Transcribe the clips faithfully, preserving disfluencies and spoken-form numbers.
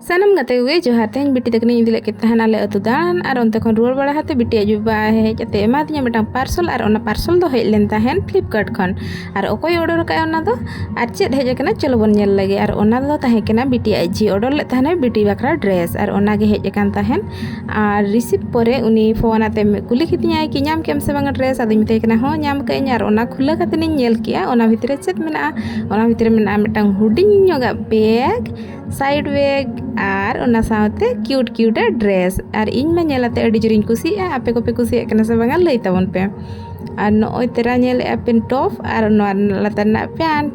ᱥᱟᱱᱟᱢ ᱜᱟᱛᱮ ᱠᱚᱜᱮ ᱡᱚᱦᱟᱨ᱾ ᱛᱮᱦᱮᱧ ᱵᱤᱴᱤ ᱛᱟᱹᱠᱤᱱᱤᱧ ᱤᱫᱤ ᱞᱮᱫ ᱠᱤᱱ ᱛᱟᱦᱮᱱ ᱟᱞᱮ ᱟᱹᱛᱩ ᱫᱟᱬᱟᱱ, ᱟᱨ ᱚᱱᱛᱮ ᱠᱷᱚᱱ ᱨᱩᱣᱟᱹᱲ ᱵᱟᱲᱟ ᱠᱟᱛᱮ ᱵᱤᱴᱤ ᱟᱡ ᱵᱟᱵᱟ ᱦᱮᱡ ᱠᱟᱛᱮ ᱮᱢᱟᱫᱤᱧᱟ ᱢᱤᱫᱴᱟᱝ ᱯᱟᱨᱥᱚᱞ, ᱟᱨ ᱚᱱᱟ ᱯᱟᱨᱥᱚᱞ ᱫᱚ ᱦᱮᱡ ᱞᱮᱱ ᱛᱟᱦᱮᱱ ᱯᱷᱞᱤᱯᱠᱟᱨᱴ ᱠᱷᱚᱱ᱾ ᱟᱨ ᱚᱠᱚᱭ ᱚᱰᱟᱨ ᱟᱠᱟᱫᱼᱟ ᱚᱱᱟ ᱫᱚ, ᱟᱨ ᱪᱮᱫ ᱦᱮᱡ ᱟᱠᱟᱱᱟ, ᱪᱚᱞᱚ ᱵᱚᱱ ᱧᱮᱞ ᱞᱮᱜᱮ᱾ ᱟᱨ ᱚᱱᱟ ᱫᱚ ᱛᱟᱦᱮᱸ ᱠᱟᱱᱟ ᱵᱤᱴᱤ ᱟᱡ ᱡᱷᱤ ᱚᱰᱟᱨ ᱞᱮᱫ ᱛᱟᱦᱮᱱᱟᱭ ᱵᱤᱴᱤ ᱵᱟᱠᱷᱨᱟ ᱰᱨᱮᱥ, ᱟᱨ ᱚᱱᱟ ᱜᱮ ᱦᱮᱡ ᱟᱠᱟᱱ ᱛᱟᱦᱮᱱ᱾ ᱟᱨ ᱨᱤᱥᱤᱵᱷ ᱯᱚᱨᱮ ᱩᱱᱤ ᱯᱷᱳᱱ ᱟᱛᱮ ᱠᱩᱞᱤ ᱠᱤᱫᱤᱧᱟᱭ ᱠᱤ, "ᱧᱟᱢ ᱠᱮᱫ ᱟᱢ ᱥᱮ ᱵᱟᱝᱟ ᱰᱨᱮᱥ?" ᱟᱫᱚᱧ ᱢᱮᱛᱟᱭ ᱠᱟᱱᱟ, "ᱦᱚᱸ, ᱧᱟᱢ ᱠᱟᱜ ᱟᱹᱧ᱾" ᱟᱨ ᱚᱱᱟ ᱠᱷᱩᱞᱟᱹ ᱠᱟᱛᱮ ᱤᱧ ᱧᱮᱞ ᱠᱮᱜᱼᱟ, ᱚᱱᱟ ᱵᱷᱤᱛᱨᱤ ᱨᱮ ᱪᱮᱫ ᱢᱮᱱᱟᱜᱼᱟ? ᱚᱱᱟ ᱵᱷᱤᱛᱨᱤ ᱨᱮ ᱢᱮᱱᱟᱜᱼᱟ ᱢᱤᱫᱴᱟᱝ ᱦᱩᱰᱤᱧ ᱧᱚᱜᱟᱜ ᱵᱮᱜᱽ, ᱥᱟᱭᱤᱰ ᱵᱮᱜᱽ, ᱟᱨ ᱚᱱᱟ ᱥᱟᱶᱛᱮ ᱠᱤᱭᱩᱴ ᱠᱤᱭᱩᱴ ᱟᱜ ᱰᱨᱮᱥ᱾ ᱟᱨ ᱤᱧ ᱢᱟ ᱧᱮᱞ ᱟᱛᱮ ᱟᱹᱰᱤ ᱡᱳᱨᱤᱧ ᱠᱩᱥᱤᱭᱟᱜᱼᱟ᱾ ᱟᱯᱮ ᱠᱚᱯᱮ ᱠᱩᱥᱤᱭᱟᱜ ᱠᱟᱱᱟ ᱥᱮ ᱵᱟᱝᱟ, ᱞᱟᱹᱭ ᱛᱟᱵᱚᱱ ᱯᱮ᱾ ᱟᱨ ᱱᱚᱜᱼᱚᱭ ᱛᱮᱨᱟ ᱧᱮᱞᱮᱫᱼᱟ ᱯᱮ ᱴᱚᱯ, ᱟᱨ ᱱᱚᱣᱟ ᱨᱮᱱᱟᱜ ᱞᱟᱛᱟᱨ ᱨᱮᱱᱟᱜ ᱯᱮᱱᱴ᱾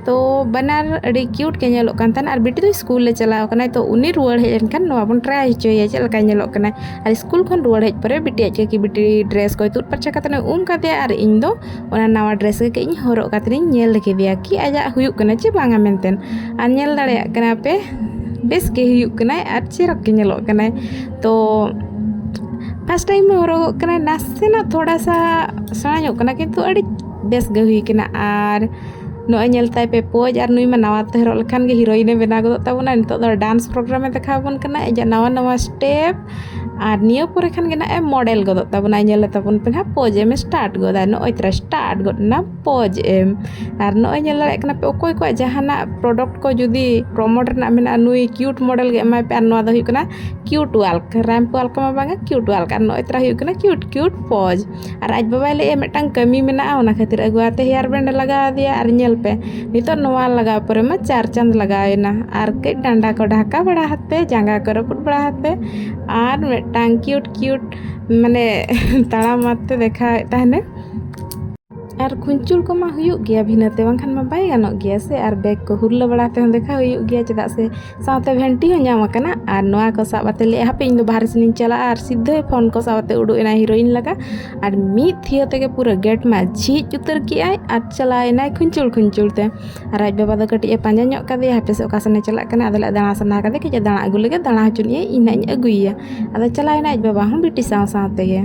ᱛᱚ ᱵᱟᱱᱟᱨ ᱟᱹᱰᱤ ᱠᱤᱭᱩᱴ ᱜᱮ ᱧᱮᱞᱚᱜ ᱠᱟᱱ ᱛᱟᱦᱮᱱᱟ᱾ ᱟᱨ ᱵᱤᱴᱤ ᱫᱚ ᱥᱠᱩᱞ ᱞᱮ ᱪᱟᱞᱟᱣ ᱠᱟᱱᱟᱭ, ᱛᱚ ᱩᱱᱤ ᱨᱩᱣᱟᱹᱲ ᱦᱮᱡ ᱞᱮᱱᱠᱷᱟᱱ ᱱᱚᱣᱟ ᱵᱚᱱ ᱴᱨᱟᱭ ᱦᱚᱪᱚᱭᱮᱭᱟ ᱪᱮᱫ ᱞᱮᱠᱟᱭ ᱧᱮᱞᱚᱜ ᱠᱟᱱᱟᱭ᱾ ᱟᱨ ᱥᱠᱩᱞ ᱠᱷᱚᱱ ᱨᱩᱣᱟᱹᱲ ᱦᱮᱡ ᱯᱚᱨᱮ ᱵᱤᱴᱤ ᱟᱡ ᱠᱟᱹᱠᱤ ᱵᱤᱴᱤ ᱰᱨᱮᱥ ᱠᱚᱭ ᱛᱩᱫ ᱯᱟᱨᱪᱟ ᱠᱟᱛᱮ ᱮ ᱩᱢ ᱠᱟᱫᱮᱭᱟ, ᱟᱨ ᱤᱧ ᱫᱚ ᱚᱱᱟ ᱱᱟᱣᱟ ᱰᱨᱮᱥ ᱜᱮ ᱠᱟᱹᱡ ᱤᱧ ᱦᱚᱨᱚᱜ ᱠᱟᱛᱮ ᱤᱧ ᱧᱮᱞ ᱠᱮᱫᱮᱭᱟ ᱠᱤ ᱟᱡᱟᱜ ᱦᱩᱭᱩᱜ ᱠᱟᱱᱟ ᱪᱮ ᱵᱟᱝᱟ ᱢᱮᱱᱛᱮ᱾ ᱟᱨ ᱧᱮᱞ ᱫᱟᱲᱮᱭᱟᱜ ᱠᱟᱱᱟ ᱯᱮ, ᱵᱮᱥ ᱜᱮ ᱦᱩᱭᱩᱜ ᱠᱟᱱᱟᱭ ᱟᱨ ᱪᱮᱨᱚᱠ ᱜᱮ ᱧᱮᱞᱚᱜ ᱠᱟᱱᱟᱭ᱾ ᱛᱚ ᱯᱷᱟᱥᱴ ᱴᱟᱭᱤᱢ ᱦᱚᱨᱚᱜᱚᱜ ᱠᱟᱱᱟᱭ, ᱱᱟᱥᱮᱱᱟᱜ ᱛᱷᱚᱲᱟ ᱥᱟ ᱥᱮᱬᱟ ᱧᱚᱜ ᱠᱟᱱᱟ, ᱠᱤᱱᱛᱩ ᱟᱹᱰᱤ ᱵᱮᱥ ᱜᱮ ᱦᱩᱭ ᱠᱟᱱᱟ᱾ ᱟᱨ ᱱᱚᱜᱼᱚᱭ ᱧᱮᱞ ᱛᱟᱭ ᱯᱮ ᱯᱳᱡᱽ, ᱟᱨ ᱱᱩᱭ ᱢᱟ ᱱᱟᱣᱟ ᱛᱮ ᱦᱚᱨᱚᱜ ᱞᱮᱠᱷᱟᱱ ᱜᱮ ᱦᱤᱨᱳᱭᱤᱱ ᱮ ᱵᱮᱱᱟᱣ ᱜᱚᱫᱚᱜ ᱛᱟᱵᱚᱱᱟ᱾ ᱱᱤᱛᱚᱜ ᱫᱚ ᱰᱟᱱᱥ ᱯᱨᱳᱜᱨᱟᱢ ᱮ ᱫᱮᱠᱷᱟᱣ ᱟᱵᱚᱱ ᱠᱟᱱᱟ, ᱟᱡᱟᱜ ᱱᱟᱣᱟ ᱱᱟᱣᱟ ᱥᱴᱮᱯ, ᱟᱨ ᱱᱤᱭᱟᱹ ᱯᱚᱨᱮ ᱠᱷᱟᱱ ᱜᱮ ᱱᱟᱜ ᱮ ᱢᱚᱰᱮᱞ ᱜᱚᱫᱚᱜ ᱛᱟᱵᱚᱱᱟ᱾ ᱧᱮᱞ ᱛᱟᱵᱚᱱ ᱯᱮ ᱱᱟᱜ ᱯᱳᱡᱽ ᱮᱢ ᱥᱴᱟᱨᱴ ᱜᱚᱫᱟ, ᱱᱚᱜᱼᱚᱭ ᱛᱚᱨᱟ ᱥᱴᱟᱨᱴ ᱜᱚᱫ ᱮᱱᱟ ᱯᱳᱡᱽ ᱮᱢ᱾ ᱟᱨ ᱱᱚᱜᱼᱚᱭ ᱧᱮᱞ ᱫᱟᱲᱮᱭᱟᱜ ᱠᱟᱱᱟ ᱯᱮ, ᱚᱠᱚᱭ ᱠᱚᱣᱟᱜ ᱡᱟᱦᱟᱱᱟᱜ ᱯᱨᱚᱰᱟᱠᱴ ᱠᱚ ᱡᱩᱫᱤ ᱯᱨᱚᱢᱳᱴ ᱨᱮᱱᱟᱜ ᱢᱮᱱᱟᱜᱼᱟ, ᱱᱩᱭ ᱠᱤᱭᱩᱴ ᱢᱚᱰᱮᱞ ᱜᱮ ᱮᱢᱟᱭ ᱯᱮ᱾ ᱟᱨ ᱱᱚᱣᱟ ᱫᱚ ᱦᱩᱭᱩᱜ ᱠᱟᱱᱟ ᱠᱤᱭᱩᱴ ᱣᱟᱞᱠ, ᱨᱟᱢᱯ ᱣᱟᱞᱠ ᱢᱟ ᱵᱟᱝᱟ, ᱠᱤᱭᱩᱴ ᱣᱟᱞᱠ᱾ ᱟᱨ ᱱᱚᱜᱼᱚᱭ ᱛᱚᱨᱟ ᱦᱩᱭᱩᱜ ᱠᱟᱱᱟ ᱠᱤᱭᱩᱴ ᱠᱤᱭᱩᱴ ᱯᱳᱡᱽ᱾ ᱟᱨ ᱟᱡ ᱵᱟᱵᱟᱭ ᱞᱟᱹᱭᱮᱫᱼᱟ ᱢᱤᱫᱴᱟᱝ ᱠᱟᱹᱢᱤ ᱢᱮᱱᱟᱜᱼᱟ, ᱚᱱᱟ ᱠᱷᱟᱹᱛᱤᱨ ᱟᱹᱜᱩ ᱟᱛᱮ ᱦᱮᱭᱟᱨ ᱵᱮᱱᱰ ᱮ ᱞᱟᱜᱟᱣ ᱟᱫᱮᱭᱟ᱾ ᱟᱨ ᱧᱮᱞ ᱯᱮ, ᱱᱤᱛᱚᱜ ᱱᱚᱣᱟ ᱞᱟᱜᱟᱣ ᱯᱚᱨᱮ ᱢᱟ ᱪᱟᱨ ᱪᱟᱸᱫ ᱞᱟᱜᱟᱣ ᱮᱱᱟ᱾ ᱟᱨ ᱠᱟᱹᱡ ᱰᱟᱸᱰᱟ ᱠᱚ ᱰᱷᱟᱠᱟ ᱵᱟᱲᱟ ᱟᱛᱮ, ᱡᱟᱸᱜᱟ ᱠᱚ ᱨᱟᱹᱯᱩᱫ ᱵᱟᱲᱟ ᱟᱛᱮ, ᱟᱨ ᱢᱤᱫᱴᱟᱝ ᱠᱤᱭᱩᱴ ᱠᱤᱭᱩᱴ ᱢᱟᱱᱮ ᱛᱟᱲᱟᱢ ᱟᱛᱮ ᱫᱮᱠᱷᱟᱣᱮᱫ ᱛᱟᱦᱮᱱᱮ᱾ ᱟᱨ ᱠᱷᱩᱧᱪᱩᱲ ᱠᱚᱢᱟ ᱦᱩᱭᱩᱜ ᱜᱮᱭᱟ ᱵᱷᱤᱱᱟᱹᱛᱮ, ᱵᱟᱝᱠᱷᱟᱱ ᱢᱟ ᱵᱟᱭ ᱜᱟᱱᱚᱜ ᱜᱮᱭᱟ ᱥᱮ᱾ ᱟᱨ ᱵᱮᱜᱽ ᱠᱚ ᱦᱩᱨᱞᱟᱹ ᱵᱟᱲᱟ ᱛᱮᱦᱚᱸ ᱫᱮᱠᱷᱟᱣ ᱦᱩᱭᱩᱜ ᱜᱮᱭᱟ, ᱪᱮᱫᱟᱜ ᱥᱮ ᱥᱟᱶᱛᱮ ᱵᱷᱮᱱᱴᱤ ᱦᱚᱸ ᱧᱟᱢ ᱟᱠᱟᱱᱟ᱾ ᱟᱨ ᱱᱚᱣᱟ ᱠᱚ ᱥᱟᱵ ᱟᱛᱮ ᱞᱟᱹᱭᱮᱫ, "ᱦᱟᱯᱮ, ᱤᱧ ᱫᱚ ᱵᱟᱦᱨᱮ ᱥᱮᱱ ᱤᱧ ᱪᱟᱞᱟᱜᱼᱟ", ᱟᱨ ᱥᱤᱫᱷᱟᱹ ᱯᱷᱳᱱ ᱠᱚ ᱥᱟᱵ ᱟᱛᱮ ᱩᱰᱩᱠ ᱮᱱᱟᱭ ᱦᱤᱨᱳᱭᱤᱱ ᱞᱮᱠᱟ᱾ ᱟᱨ ᱢᱤᱫ ᱛᱷᱤᱭᱟᱹ ᱛᱮᱜᱮ ᱯᱩᱨᱟᱹ ᱜᱮᱴ ᱢᱟ ᱡᱷᱤᱡ ᱩᱛᱟᱹᱨ ᱠᱮᱜᱼᱟᱭ ᱟᱨ ᱪᱟᱞᱟᱣ ᱮᱱᱟᱭ ᱠᱷᱩᱧᱪᱩᱲ ᱠᱷᱩᱧᱪᱩᱲ ᱛᱮ᱾ ᱟᱨ ᱟᱡ ᱵᱟᱵᱟ ᱫᱚ ᱠᱟᱹᱴᱤᱡ ᱮ ᱯᱟᱸᱡᱟ ᱧᱚᱜ ᱠᱟᱫᱮᱭᱟ, ᱦᱟᱯᱮ ᱥᱮ ᱚᱠᱟ ᱥᱮᱱ ᱮ ᱪᱟᱞᱟᱜ ᱠᱟᱱᱟ᱾ ᱟᱫᱚ ᱞᱟᱹᱭ, "ᱫᱟᱬᱟ ᱥᱟᱱᱟ ᱠᱟᱫᱮ, ᱠᱟᱹᱡ ᱮ ᱫᱟᱬᱟ ᱟᱹᱜᱩ ᱞᱮᱜᱮ, ᱫᱟᱬᱟ ᱦᱚᱪᱚ ᱱᱤᱭᱟᱹ, ᱤᱧ ᱱᱟᱜ ᱤᱧ ᱟᱹᱜᱩᱭᱮᱭᱟ᱾" ᱟᱫᱚ ᱪᱟᱞᱟᱣ ᱮᱱᱟ ᱟᱡ ᱵᱟᱵᱟ ᱦᱚᱸ ᱵᱤᱴᱤ ᱥᱟᱶ ᱥᱟᱶ ᱛᱮᱜᱮ᱾